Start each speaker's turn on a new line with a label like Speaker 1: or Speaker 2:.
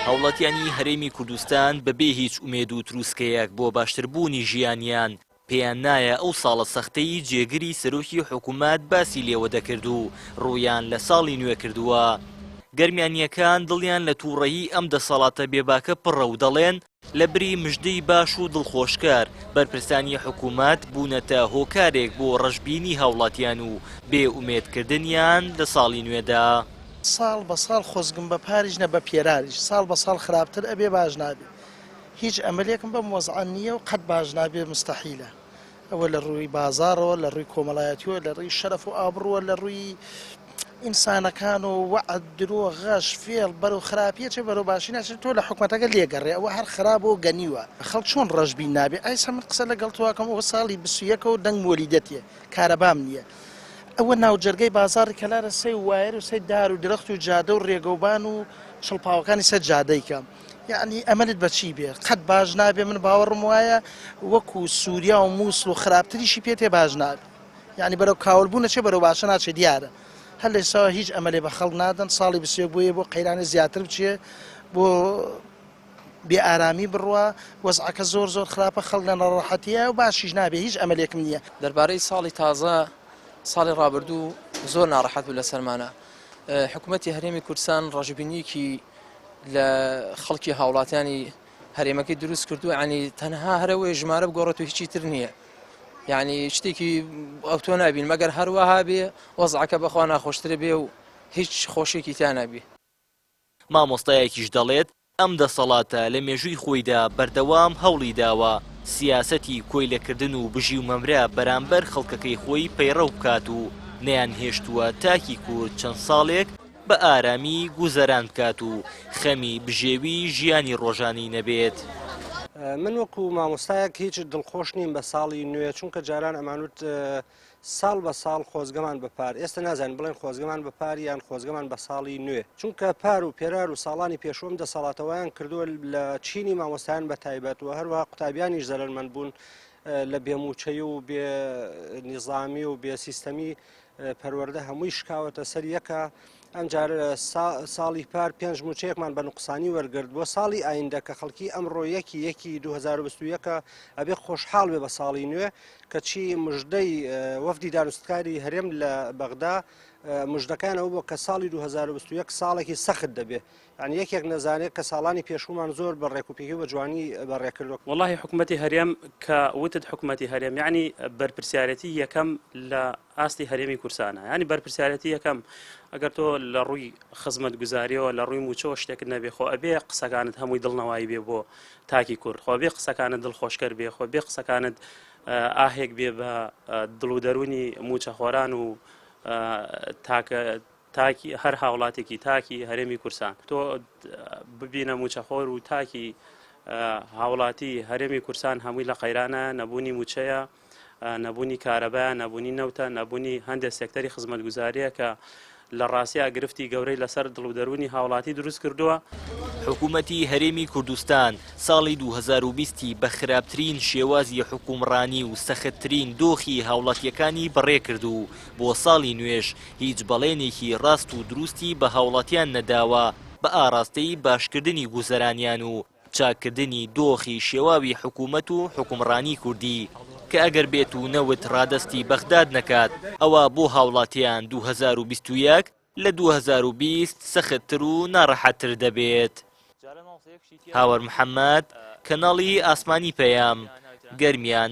Speaker 1: هاوڵاتیانی هەرێمی کوردستان بەبێ هیچ ئومێد و تروسکەیەک بۆ باشتربوونی ژیانیان پێیان نایە ئەو ساڵە سەختەی جێگری سەرۆکی حکومەت باسی لێوە دەکرد و ڕوویان لە ساڵی نوێ کردووە. گەرمیانییەکان دڵیان لە تووڕەیی ئەم دەسەڵاتە بێباکە پڕە و دەڵێن، لە بری مژدەی باش و دڵخۆشکەر، بەرپرسانی حکومەت بوونەتە هۆکارێک بۆ ڕەشبینی هاوڵاتیان و بێ ئومێدکردنیان لە ساڵی نوێدا.
Speaker 2: ساڵ بە ساڵ خۆزگم بە پاریش نە بە پێراریش ساڵ بە ساڵ خراپتر ئەبێ باش نابێ هیچ ئەمەلێکم بەم وەزعە نییە و قەت باش نابێ مستەحیلە ئەوە لە ڕووی بازاڕەوە لە ڕووی کۆمەڵایەتیەوە لە ڕووی شەرەف و ئابڕووە لە ڕووی ئینسانەکان و وەعد درۆ غەش فێڵ بەرەو خراپیە چێ بەرەو باشی ناچێت تۆ لە حکومەتەکە لێگەڕێ ئەوە هەر خراپە و گەنیوە خەڵک چۆن ڕەشبین نابێ ئایسا من قسە لەگەڵ تۆ ئەکەم ئەوە ساڵی 21 و دەنگ مۆلیدەتێ کارەبام نییە ئەوە ناوجەرگەی بازاڕی کەلارە سەی وایەر و سەی دار و درەخت و جادە و ڕێگەوبان و چڵپاوەکانی سەر جادەیکە یەعنی ئەمەلت بە چی بێ قەت باش نابێ من باوەڕم وایە وەکو سووریا و مووسڵ و خراپتریشی پێ تێ باش نابێ یعنی بەرەو کاول بوون نەچێ بەرەو باشە ناچێ دیارە هەر لە ئێستاوە هیچ ئەمەلێ بە خەڵک نادەن ساڵی بسێ بۆیە بۆ قەیرانە زیاتر بچێ بۆ بێ ئارامی بڕوا وەزعەکە زۆر زۆر خراپە خەڵک لە ناڕەحەتیە و باشیش نابێ هیچ ئەمەلێکم نییە.
Speaker 3: دەربارەی ساڵی تازە ساڵی ڕابردوو زۆر ناڕەحەت بوو لەسەرمانە حکوومەتی هەرێمی کوردستان ڕەشبینیەکی لە خەڵکی هاوڵاتیانی هەرێمەکەی دروست کردو ینی تەنها هەرەوەی ژمارە بگۆڕێت و هیچی تر نییە یعنی شتێکی ئەوتۆ نابین مەگەر هەروەها بێ وەزعەکە بەخوا ناخۆشتر بێ و هیچ خۆشێکی تیا نابی.
Speaker 1: مامۆستایەکیش دەڵێت، ئەم دەسەڵاتە لە مێژووی خۆیدا بەردەوام هەوڵی داوە سیاسەتی کۆیلەکردن و بژی و مەمرە بەرامبەر خەڵکەکەی خۆی پەیڕەو بکات و نەیانهێشتووە تاکی کورد چەند ساڵێک بە ئارامی گوزەران بکات و خەمی بژێوی ژیانی ڕۆژانەی نەبێت.
Speaker 4: من وەکو مامۆستایەک هیچ دڵخۆش نیم بە ساڵی نوێ، چونکە جاران ئەمانوت ساڵ بە ساڵ خۆزگەمان بە پار، ئێستا نازانین بڵێن خۆزگەمان بە پار یان خۆزگەمان بە ساڵی نوێ، چونکە پار و پێرار و ساڵانی پێشوو ئەم دەسەڵاتە وایان کردووە لە چینی مامۆستایان بە تایبەت و هەروەها قوتابیانیش زەرەرمەند بوون لە بێ مووچەی و بێ نیزامی و بێ سیستەمی پەروەردە هەمووی شکاوەتە سەر یەکە ئەمجار ساڵی پار پێنج موچەیەکمان بە نقصانی وەرگرت بۆ ساڵی ئایندە کە خەڵکی ئەمڕۆ یەکی یەکی 2021 ئەبێ خۆشحاڵ بێ بە ساڵی نوێ کەچی مژدەی وەفدی دانوستکاری هەرێم لە بەغدا مژدەکان ئەو بۆ کە ساڵی 2021 ساڵێکی سەخت دەبێ یانی یەکێک نەزانێت کە ساڵانی پێشوومان زۆر بە ڕێکوپێکی و بە جوانی بەڕێکردووە.
Speaker 5: وەڵاهی حکومەتی هەرێم کە وتت حکومەتی هەرێم یانی بەرپرسیارێتی یەکەم لە ئاستی هەرێمی کورسانە یانی بەرپرسیارێتی یەکەم ئەگەر تۆ لە ڕووی خزمەتگوزاریەوە لە ڕووی موچەوە شتێکت نەبێ خۆ ئەبێ قسەکانت هەمووی دڵنەوایی بێ بۆ تاکی کورد خۆ بێ قسەکانت دڵخۆشکەر بێ خۆ بێ قسەکانت ئاهێک بێ بە دڵ و دەروونی موچەخۆران و تاکە تاکی هەر هاوڵاتێکی تاکی هەرێمی کورسان تۆ ببینە موچەخۆر و تاکی هاوڵاتی هەرێمی کورسان هەمووی لە قەیرانە نەبوونی موچەیە نەبوونی کارەبایە نەبوونی نەوتە نەبوونی هەندێک سێکتەری خزمەتگوزاریە کە لە ڕاستیا گرفتی گەورەی لەسەر دڵ و دەروونی هاوڵاتی دروست کردووە.
Speaker 1: حکومەتی هەرێمی کوردستان ساڵی 2020 ی بە خراپترین شێوازی حوکومڕانی و سەختترین دۆخی هاوڵاتییەکانی بەڕێکرد و بۆ ساڵی نوێش هیچ بەڵێنێکی ڕاست و دروستی بە هاوڵاتیان نەداوە بە ئاڕاستەی باشکردنی گوزەرانیان و چاککردنی دۆخی شێواوی حکومەت و حوکمڕانی کوردی کە ئەگەر بێت و نەوت ڕادەستی بەغداد نەکات ئەوا بۆ هاوڵاتیان 2021 لە 2020 سەختتر و ناڕەحەتتر دەبێت. هاوار محەمەد، کەناڵی ئاسمانی پەیام، گەرمیان.